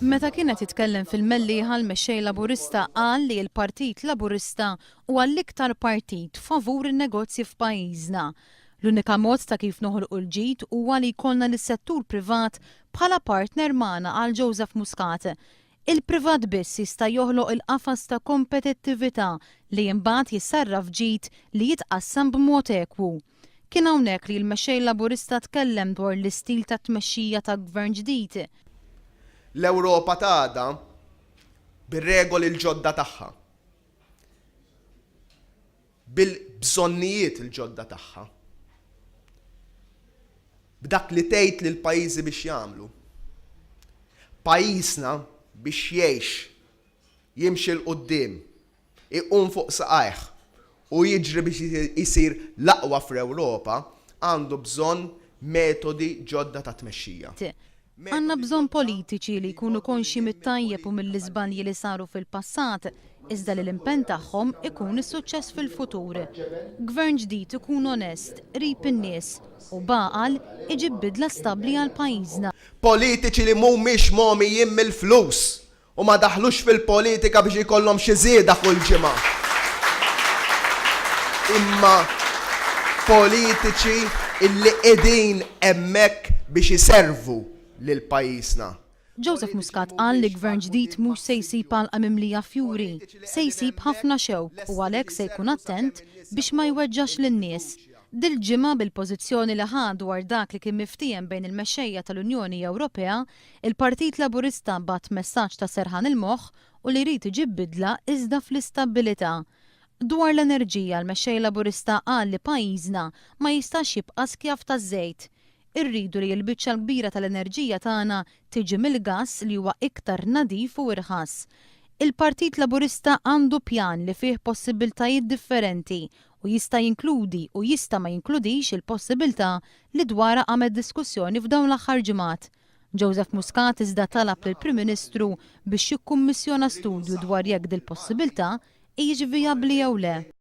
Meta kien qed jitkellem fil-Mellieħa l-Mexxej Laburista qal li l-Partit Laburista huwa l-iktar partit favur in-negozji f'pajjiżna. L-unika mod ta' kif noħolqu l-ġid huwa li jkollna lis-settur privat bħala partner magħna qal Joseph Muscat. Il-privat biss jista' joħloq il-qafas ta' kompetittività li imbagħad jissarraf f'ġid li jitqassam b'mod ekwu. Kien hawnhekk li l-Mexxej Laburista tkellem dwar l-istil ta' tmexxija ta' Gvern ġdid. L-Ewropa ta' għada bir-regoli l-ġodda tagħha, bil-bżonnijiet il-ġodda tagħha, b'dak li tgħid lill-pajjiżi biex jagħmlu, pajjiżna biex jgħix, jimxi 'l quddiem, iqum fuq saqajh u jiġri biex isir l-aqwa fl-Ewropa għandu bżonn metodi ġodda ta' tmexxija. Għandna bżonn politiċi li jkunu konxji mit-tajjeb u mill-iżbalji li saru fil-passat, iżda li l-impenn tagħhom ikun is-suċċess fil-futur. Gvern ġdid ikun onest, qrib in-nies u b'għaqal iġib bidla stabbli għal pajjiżna. Politiċi li mhumiex mogħmijin mill-flus U ma daħlux fil-politika biex ikollhom xi żieda kull ġimgħa. Imma politiċi illi qegħdin hemmhekk biex iservu lil pajjiżna. Joseph Muscat qal li Gvern ġdid mhux se jsib għalqa mimlija fjuri, se jsib ħafna xewk u għalhekk se jkun attent biex ma jweġġax lin-nies. Dil-ġimgħa bil-pożizzjoni li ħa dwar dak li kien miftiehem bejn il-mexxejja tal-Unjoni Ewropea, Il-Partit Laburista bagħat messaġġ ta' serħan il-moħħ u li jrid iġib bidla iżda fl-istabbilità. Dwar l-enerġija l-Mexxej Laburista qal li pajjiżna ma jistax jibqa' skjav taż-żejt. Irridu li l-biċċa l-kbira tal-enerġija tagħna tiġi mill-gass li huwa iktar nadif u irħas. Il-Partit Laburista għandu pjan li fih possibbiltajiet differenti u jista' jinkludi u jista' ma jinkludix il-possibiltà li dwarha qamet diskussjoni f'dawn l-aħħar ġimgħat. Joseph Muscat iżda talab lill-Prim Ministru biex jikkummissjona studju dwar jekk dil-possibiltà hijiex vijabbli jew le.